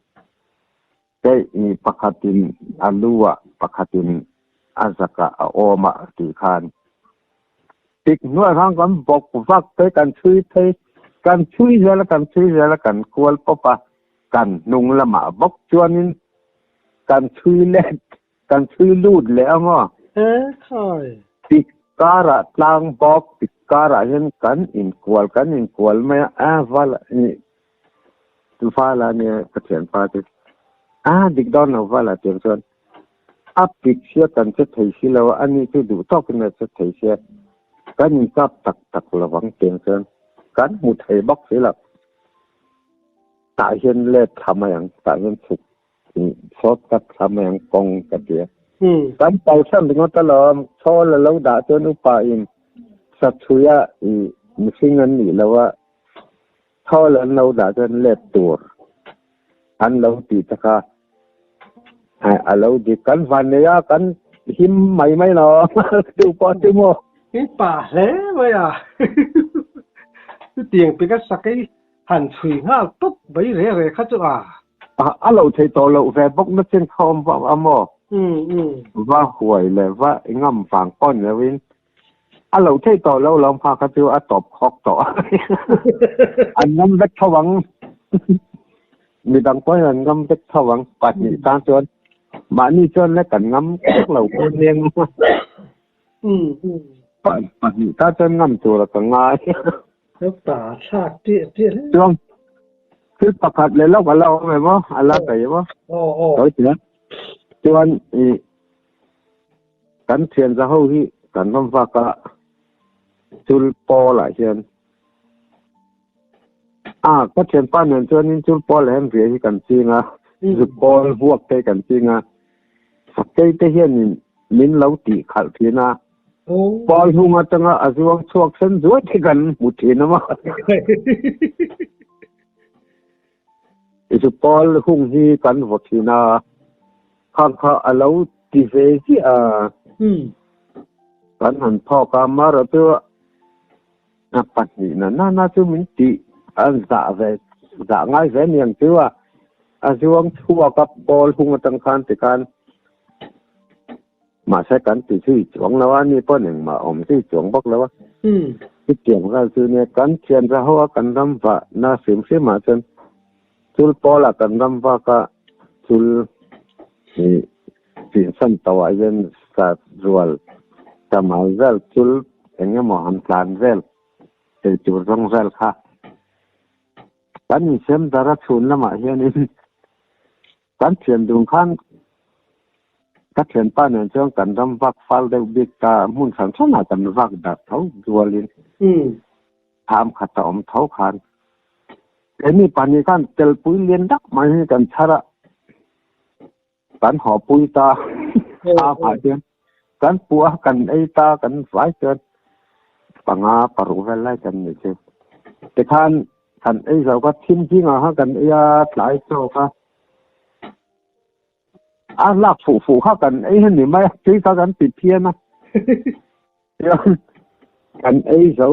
Keih i pakhatin a lu ah pakhatin a zakah a awm a tih khan tik hnuai khan kan bawk vak phei kan chhui phei kan chhui zel a kan chhui zel a kan kual pawp a kan hnung lamah bawk chuanin kan chhui let kan chhui lut leh ang aw. E khai. Tik karah tlang bawk tik karah hian kan inkual kan inkual mai a a val i vala nia ka thianpa chu a dik dawn lo vala tiang chuan a pik sia kan che thei si lo a ani chu duh tawkin a che thei sia kan inkap tak tak lovang tiang chuan kan hmu thei bawk si lo tah hian let thla mai ang tah hian chhuk Sawt ka thla mai ang kawng ka ti a. Kan kalsan ringawt alawm, chhawl a lo dah chuan upa in satchhuia i mihring an nih lo a, chhawl an lo dah chuan let tur an lo tih te kha a lo dik. Kan van nei a, kan him mai mai lo tu pawh chu maw. I pa hle mai a, chutiang pek a sakei han chhui nghal tawp mai re re kha chu a. A lo thei tawh loh ve bawk na chen kha awm vak a maw? Va huai leh va ngam vang pawh ni loin a lo thei tawh lo lawm kha kha chu a tawp khawk tawh a. An ngam vek tho ang. Midang pawhin an ngam vek tho ang. Pahnih tan chuan mahni chuan le kan ngam vek lo pawh nia ngam a. Pahnih tan chuan ngam tur a ka ngai. Pa thlak ṭiah ṭiah hle. Chuan thil pakhat leh lawk a la awm em aw, a la bei em aw. Aw aw. Sawi tia. Chuan i kan thian za ho hi kan ram vak a chul pawl ah hian a ka thianpa nen chuanin chul pawl ah hian riah hi kan ching a, zu pawl vuak te kan ching a, sakei te hianin min lo tih khalh thin a. Pawl hung atanga a zuang chhuak sen zuai te kan hmu thin a maw. Chu pawl hung hi kan vaw thin a, khang kha a lo ti ve ziah a. Kan han phawk a, amaherawh chu a pahnih na nana chu min tih a zah ve zah ngai ve niang chu a, a zuang chhuak a pawl hung atang khan tikhan Mahse kan ti chu i chuang lo a, ni pawh engmah awm chu i chuang bawk lo a. Chutiang vel chu nia kan thian za ho a kan ram vah na hrim hrim ah chuan chul pawl ah kan ram vak a chul i chinsan tawh ah hian sa rual tamal vel chul eng emaw han tlan vel thei tur zawng vel kha kan insem dar a chhun lamah hianin Kan thian dun khan ka thianpa nen chuan kan ram vak fal deuh bik ta, hmun hran hranah kan vak darh tho dualin thlam khat a awm tho khan keini pahnih khan telpui lian dak mai hi kan chhar a, kan hawpui ta thlamah chuan kan puah a kan ei ta kan vai chuan panga paruk vel lai kan ni chu tikhan Kan ei zo ka thim zingah kha kan ei a tlai chaw kha a lak fuh fuh kha kan ei a ni mai a tui kha kan ti phian a chuan kan ei zo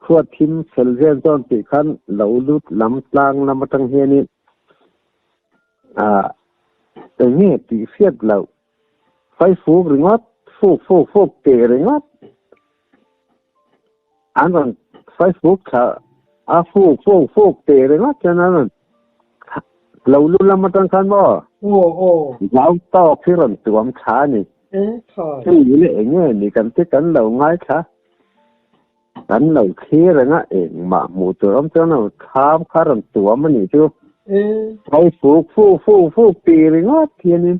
khua thim fel vel chuan tih khan lo lut lam tlang lam atang hianin ah eng nge tih hriat loh faifuk ringawt fuk fuk fuk tih ringawt An rawn Facebook thla a fuk fuk fuk tih ringawt chuan an rawn lo lu lam atang khan maw Aw aw. Zau tawk hi rawn tuam thla a ni. Hei le enge ni kan ti kan lo ngaithla kan lo thlir reng a engmah hmuh tur awm chuan lo thlam kha rawn tuam a nih chu. Hei fuk fuk fuk fuk tih ringawt hianin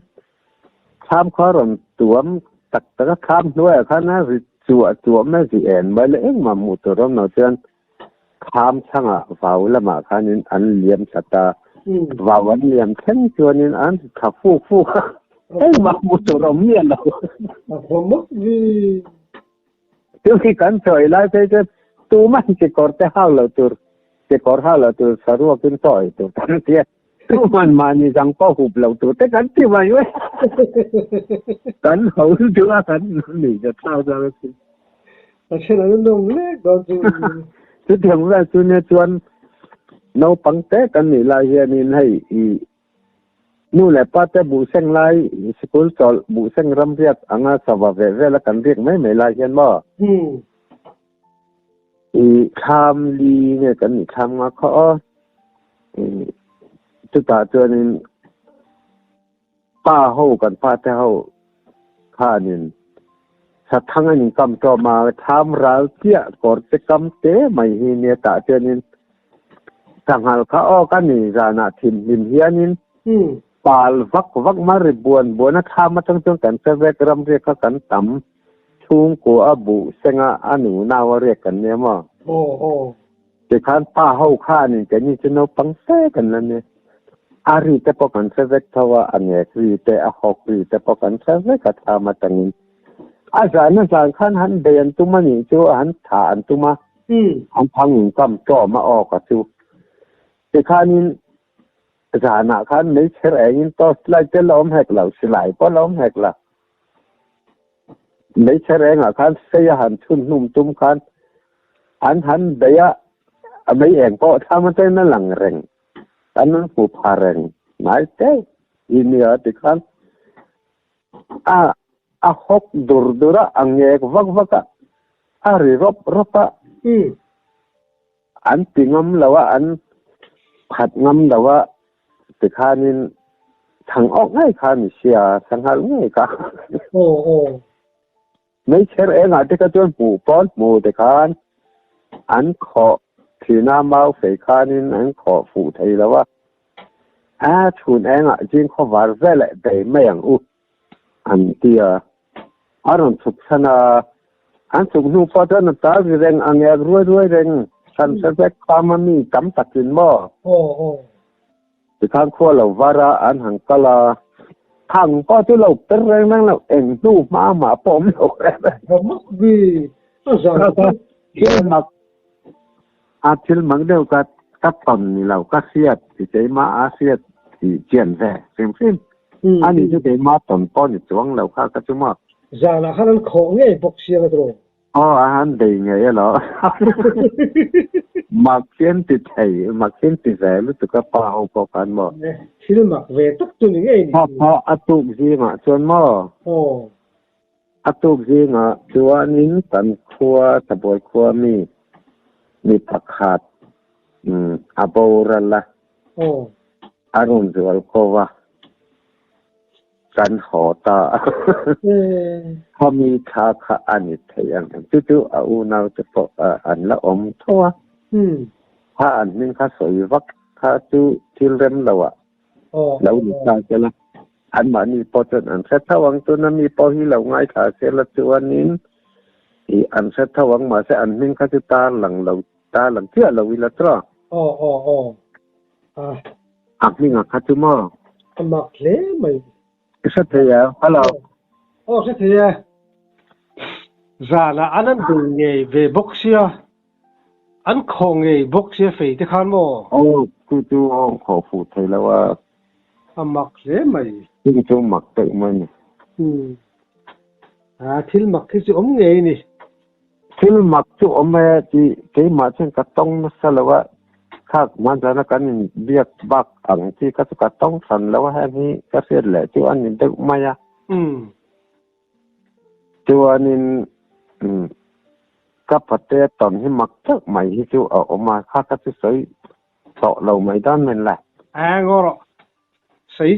thlam kha rawn tuam tak tak a thlam hnuaiah khan a ri chuah chuah mai a zi en mai le engmah hmuh tur awm lo chuan Kham chhangah vau lamah khanin an liam thlat a, vau an liam thleng chuanin an tha fuk fuk a, engmah hmuh tur awm miah lo. Chu hi kan sawi lai phei chuan tumah kekawr te hak lo tur, kekawr hak lo tur saruakin chaw ei tur kan ti a, tuman mahni zang pawh hup lo tur te kan ti mai mai. Kan ho chu a kan nuih ta thlak zawk asin. Pathian an nawm lek dawn chu. Chutiang vel chu nia chuan naupang te kan nih lai hianin hei i nu leh pa te buh seng lai sikul chawlh buh seng ram riak anga sava ve vela kan riak mai mai lai hian maw i thlam li nge kan nih thlam nga khaw aw i chutah chuanin Pa ho kan pa te ho khanin sathang an inkam tawm a, thlam ral chiah kawr te kam te mai hi nia tah chuanin sanghal kha aw ka ni zanah thim hlim hianin pal vak vak ma ri buan buan a thlam atang chuan kan hre vek ram riak kha kan tam chhungkua a buh senga a nu nau a riak kan nia maw. Tikhan pa ho khanin keini chu naupang fe kan la nia. A ri te pawh kan hre vek tho a, a ngek ri te, a hawk ri te pawh kan hre vek a thlam atangin. A zan a zan khan han bei an tum a nih chu, han thah an tum a, an thang inkam tlawm a awk a chu. Tikhanin zanah khan meichher engin torch light te la awm hek lo, silai pawh la awm hek lo. Hmeichhe rengah khan sei a han chhun hnum tum khan an han bei a, a mei eng pawh thlam atangin a lang reng, an han hmu pha reng ngai teuh i nia ti khan a a hawk dur dur a, a ngek vak vak a, a ri rawp rawp a. An ti ngam lo a, an phat ngam lo a, tikhanin thang awk ngei kha ni sia, sanghal ngei kha. Aw aw. Meichher engah te kha chuan hmuh pawn hmu tikhan an khawh thina mau fei khanin an khawh fuh thei lo a, a chhun engah zing khawvar veleh bei mai ang u an ti a. A rawn chhuk chhan a, an chhuk hnu pawh chuan a tal ri reng, a ngek ruai ruai reng, hran hre vek kham a mi tam takin maw? Aw aw. Tikhan khua lo var a, an han kal a, thang pawh chu lo per reng reng lo, eng hnu hma mah pawh awm lo reng reng. Va mak vi, a zan chu. Thil mak, a thil mak deuh ka ka tawn ni lo, ka hriat ti keimah a hriat tih chian ve hrim hrim. Ani chu keimah tawn pawh ni chuang lo kha ka chu maw. Zanah khan an khawh ngei bawk sia ka tiraw. Aw a han bei ngei elaw. Mak hian ti thei, mak hian ti ve lutuk a pa ho pawh khan maw. Thil mak ve tak chu ni ngei ni. Phaw phaw a tuk zingah chuan maw. Aw. A tuk zingah chuanin kan khua Thabuai khua mi mi pakhat a boral a. Aw. A rawn zual ko a, kan haw ta a. Khawmi tha kha a ni thei ang em? Chu chu a unau te pawh an la awm tho a. Kha an hming kha sawi vak kha chu thil rem lo ah lo ni ta se la. Anmahni pawh chuan an hre tho ang, tuna mi pawh hi lo ngaithla se la chuanin i an hre tho ang, mahse an hming kha chu tar lang lo, tar lang chiah lo ila tawh. Aw aw aw. A. A hming a kha chu maw? A mak hle mai. I hre thei e, hello. Aw hre thei e. Zanah an an bei ngei ve bawk sia, an khawh ngei bawk sia fei te khan maw? Aw chu chu aw khawh fuh thei lo a. A mak hle mai. Chu chu mak deuh mai ni. Umm. A thil mak hi chu awm ngei ni. Thil mak chu awm e tih keimah chuan ka tawng nasa lo a, khak hmanzana kan inbiak bak ang chi kha chu ka tawng hran lo a, heng hi ka hriat leh chu a ni deuh mai a. Chuanin ka pate tawn hi mak deuh mai hi chu a awm a, kha kha chu sawi tawh lo mai dawn men la. A ngaw rawh, sawi.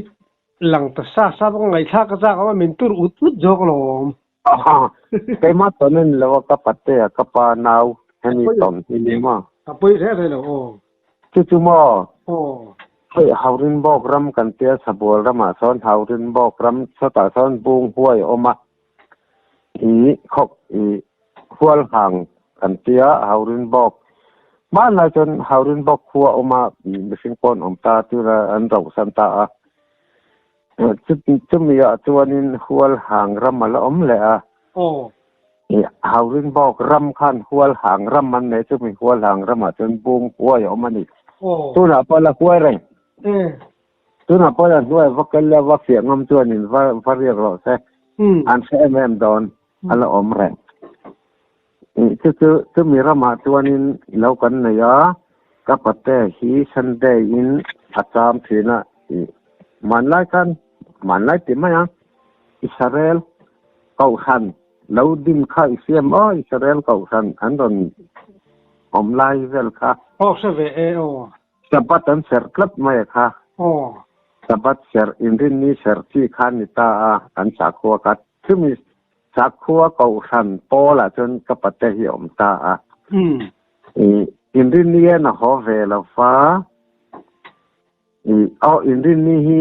Lang ta sa sa bawk ngaihthlak a chak awm a min tur ut ut zawk alawm. Keimah tawn a ni lo a, ka pate a, ka pa nau hemi tawn hi ni maw? Ka pawi reh reh lo aw. Chu chu maw? Aw. Hei Haurinbawk ram kan tia Sabual ramah sawn Haurinbawk ram sawtah sawn bung huai a awm a, i khawk i Hualhang kan tia Haurinbawk hmanlai chuan Haurinbawk khua a awm a, mihring pawh an awm ta tura an rohsan ta a. Chumi ah chuanin Hualhang ram a la awm leh a. Aw. Haurinbawk ram khan Hualhang ram an nei chumi Hualhang ramah chuan bung huai a awm a ni. Aw. Tunah pawh la huai reng. E. Tunah pawh la hnuai va kal la va fiah ngam chuanin va va riak rawh se. An hre em em dawn a la awm reng. Chu chu chumi ramah chuanin lo kan nei a, ka pate hi Sunday in a cham thin a, hmanlai khan hmanlai ti mai ang Israel kohhran lo din kha i siam aw Israel kohhran an rawn awm lai vel kha. Aw hre ve e aw. Sabbath an serh tlat mai a kha. Aw. Sabbath serh inrinni serh chi kha ni ta a an sakhua kha chumi Sakhua Kohhran pawlah chuan ka pate hi a awm ta a. Inrinni hian a haw ve lo va. Aw inrinni hi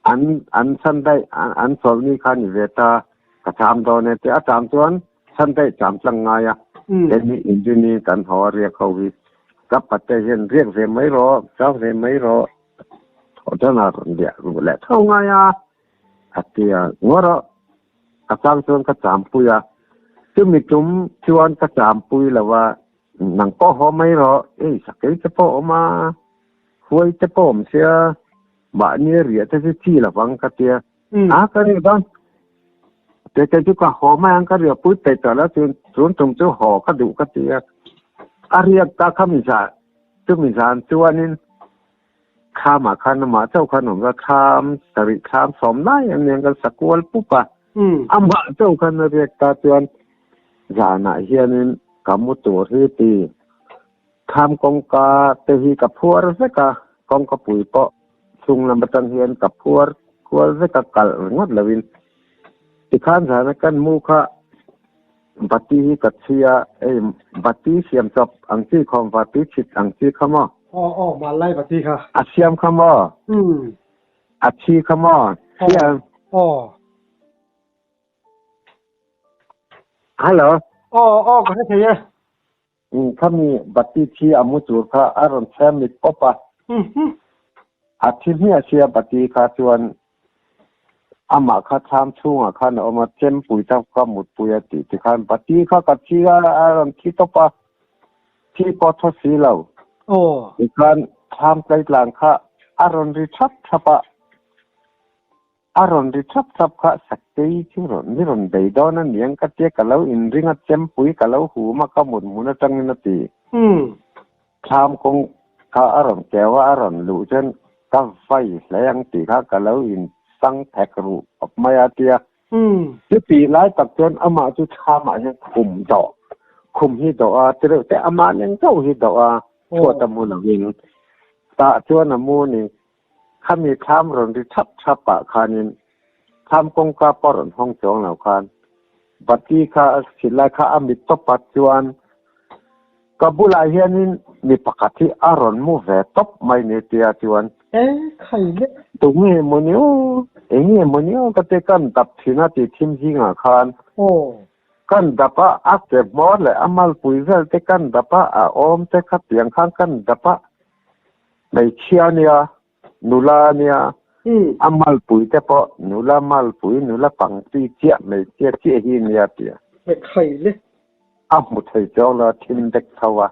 an an Sunday an chawlhni kha a ni ve ta. Ka cham dawn e tih a cham chuan Sunday cham tlang ngai a. Keini inrinni kan haw a riak ho hi. Ka pate hian riak ve mai rawh, chau ve mai rawh. Thawh chuan a rawn riah ruh leh tho ngai a. A ti a, Ngaw rawh, a chang chuan ka champui a, chumi tum chuan ka champui lo a, nang pawh haw mai rawh, ei sakei te pawh awm a, huai te pawh awm sia, mahni a riah te chu chi lo vang ka ti a, a ka riah dawn, te te chu ka haw mai ang ka riah pui peih tawh lo, chun tum chu haw ka duh ka ti a, a riak ta kha mi zah, chumi zan chuanin Thlamah khan amah chauh khan awm a, thlam sarih thlam sawm lai ang nen kan sa kual pup a. Amah chauh khan a riak ta chuan zanah hianin ka mu tur hi ti thlam kawngka te hi ka phuar vek a, kawngka pui pawh chhung lam atang hian ka phuar kual vek a kalh ringawt loin tikhan zana kan mu kha Bati hi ka chhui a, hei bati siam chawp ang chi khawm vati chhit ang chi kha maw? Aw aw, Malai bati kha. A siam kha maw? Umm. A chhi kha maw? Siam. Aw. Hello. Aw aw, ka hre thei e. Umm, khami bati thi a mu tur kha a rawn chhem mit pawp a. A thi hmiah sia bati kha chuan amah kha thlam chhungah khan a awm a, chempui ta ka mutpui a tih tikhan bati kha ka thi a, a rawn thi tawp a, thi pawh thaw si lo. Tikhan thlam tlaitlang kha a rawn ri thap thap a. A rawn ri thap thap kha Saktei chu rawn ni rawn bei dawn a niang ka tia ka lo inring a chempui ka lo hum a ka mut hmun atangin a ti. Thlam kawng kha a rawn keu a a rawn luh chuan ka vai hle ang tih kha ka lo in sang phek ruh khawp mai a tia. Chutih lai tak chuan amah chu thlamah hian khum dawh khum hi dawh a ti reuh te amah leng chauh hi dawh a chhuat a mu lovin tah chuan a mu ni. Khami thlam rawn ri thap thap ah khanin thlam kawngka pawh rawn hawng chuang lo khan bati kha a chhit lai kha a mit tawp ah chuan ka bulah hianin mi pakhat hi a rawn mu ve tawp mai ni tia chuan E khai le. Tunge maw ni aw, enge maw ni aw ka ti kan dap thin a tih thim zingah khan Aw. kan dap a, a ke hmawr leh a malpui vel te kan dap a, a awm te kha tiang khan kan dap a. Hmeichhia a nia, nula a nia, a malpui te pawh nula malpui, nula pangti chiah hmeichhia chiah hi a nia ti a. Hmekhai le. A hmu thei chuang lo a, thim dek tho a.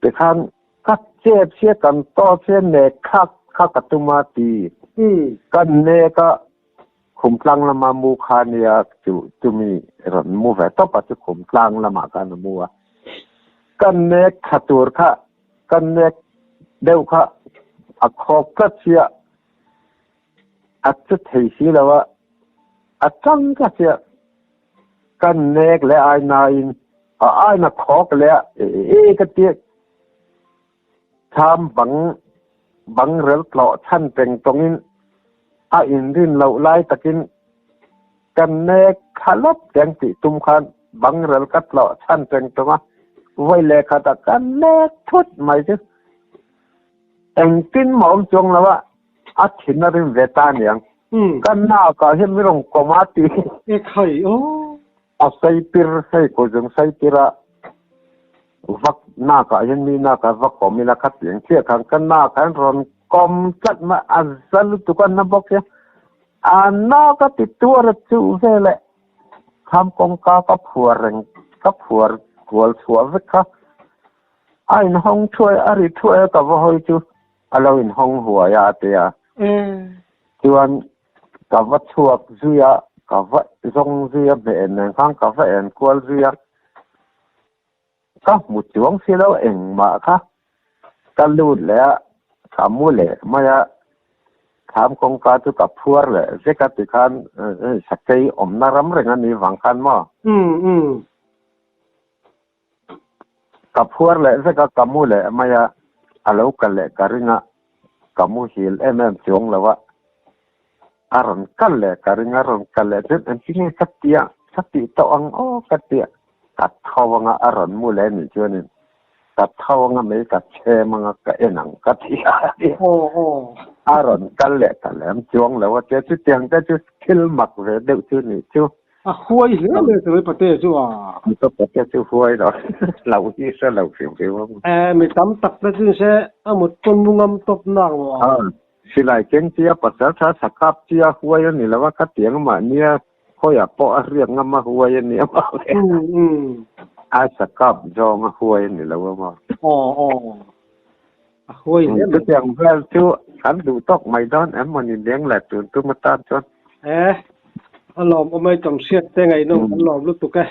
Tikhan ka chep sia kan tawp sia nek khak kha ka tum a ti. Kan nek a, khum tlang lama mu kha a nia chu chumi rawn mu ve tawp a chu khum tlang lamah khan a mu a. Kan nek thla tur kha Kan nek deuh kha a khawk tlat sia, a che thei si lo a, a tang tlat sia. Kan nek leh ai nain a aina khawk leh a, e ka ti tham bang bang rel tlawh chhan peng tawngin. A inrin loh lai takin kan nek thla lawp teng tih tum khan bangrel ka tlawh chhan teng tum a, vawi lehkhat ah ka nek thut mai chu engtin mah awm chuang lo a, a thin a rim ve ta aniang. Ka nak ah hian min rawn kawm a ti. E khai aw. A sei pir hei ko zung sei pir a vak nak ah hian mi nak ah va kawm ila kha tiang chiah khan ka nak ah hian rawn kawm tlat mai a za lutuk a na bawk hian a nak a ti tuar a chuh vel eh kham kawngka ka phuar reng ka phuar kual chhuah vek kha a inhawng thuai a ri thuai a ka va hawi chu a lo inhawng huai a a ti a chuan Ka va chhuak zui a, ka va zawng zui a, hmeh en nen khan ka va en kual zui a, ka hmu chuang si lo engmah kha ka lut leh a, ka mu leh mai a, thlam kawngka chu ka phuar leh vek a tikhan sakei awmna ram reng a nih vang khan maw? Ka phuar leh vek a, ka mu leh mai a, a lo kal leh ka ring a, ka muhil em em chuang lo a, a rawn kal leh ka ring a, rawn kal leh chuan engtin nge ka tia, ka tih tawh ang aw ka tia, ka tho ang a, a rawn mu leh anih chuanin ka tho ang a mei ka chhem ang a, ka en ang ka ti a, a rawn kal leh ta lem chuang lo a tia, chutiang te chu thil mak ve deuh chu nih chu. A huai hle mai chu pate chu a. Ka pate chu huai lo lo hi hre lo hrim hrim a. Eh mi tam tak te chu se a mut pawn mu ngam tawp nak maw a. Silai keng chia pasal tha sakap chia huai a ni lo a khatiang mahnia khawiah pawh a riak ngam a huai a ni a maw. A sakap zawng a huai a ni lo a maw. Aw aw. A huai hle mai. Chutiang vel chu kan duh tawk mai dawn em maw ni leng leh tun tum atan chuan. Eh, a lawm awm ai tawng hriat te ngaihnawm kan lawm lutuk e.